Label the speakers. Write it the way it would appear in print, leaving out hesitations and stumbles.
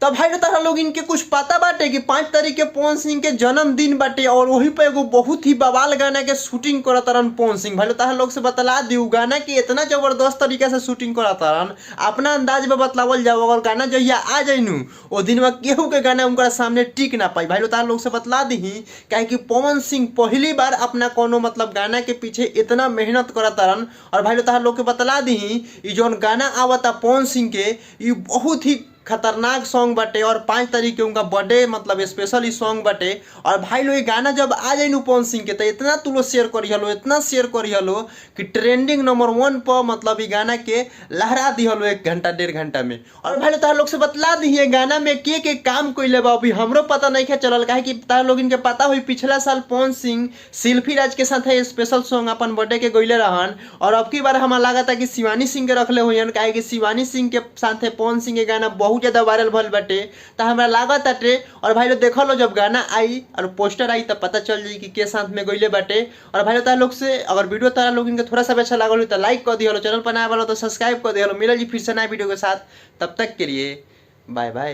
Speaker 1: तो भाई लोग, तारा लोग इनके कुछ पता बाटे कि 5 तारीख के पवन सिंह के जन्मदिन बाटे और वही पे एगो बहुत ही बवाल गाना के शूटिंग करत तारन पवन सिंह। भाई लोग, तारा लोग से बतला दी उ गाना के इतना जबरदस्त तरीका से शूटिंग करत तारन, अपना अंदाज में बतलावल जाओ। अगर गाना जहिया आ जाइनू ओ दिन में केहू के गाना उनका सामने टिक ना पाई। भाई लोग, तारा लोग से बतला दी काहे कि पवन सिंह पहली बार अपना कोनो मतलब गाना के पीछे इतना मेहनत करत तारन। और भाई लोग, तारा लोग के बतला दी ई जौन गाना आवता पवन सिंह के ई बहुत ही खतरनाक सॉन्ग बाटे और 5 तारीख के उनका बर्थडे मतलब स्पेशल ई सॉन्ग बाटे। और भाई लोग, ये गाना जब आ जाए पवन सिंह के तो इतना तू लोग शेयर करी हलो, इतना शेयर करी हलो कि ट्रेंडिंग नंबर 1 पर मतलब ई गाना के लहरा दी हलो 1 घंटा 1.5 घंटा में। और भाई लोग, तारा लोग से बतला दी ये गाना में के काम कइले बा अभी हमरो पता नहीं है चलल, काहे कि तारा लोग इनके पता हुई पिछला साल पवन सिंह शिल्पी राज के साथ स्पेशल सॉन्ग अपन बर्थडे के गइले रहन। और अब की बार हमारा लागत है कि शिवानी सिंह के रखले हुई, काहे कि शिवानी सिंह के साथे पवन सिंह के गाना बहुत ज्यादा वायरल भइल बाटे, तो हमरा लागत आटे। और भाई लोग देखल लो जब गाना आई और पोस्टर आई तब पता चल जाई कि के साथ में गइले बाटे। और भाई लोग, तारा लोग से अगर वीडियो तारा लोग इनके थोड़ा सा भी अच्छा लागल हो तो लाइक कर दिहलो, चैनल पर नया वाला तो सब्सक्राइब कर दिहलो। मिलल जी फिर से नया वीडियो के साथ, तब तक के लिए बाय बाय।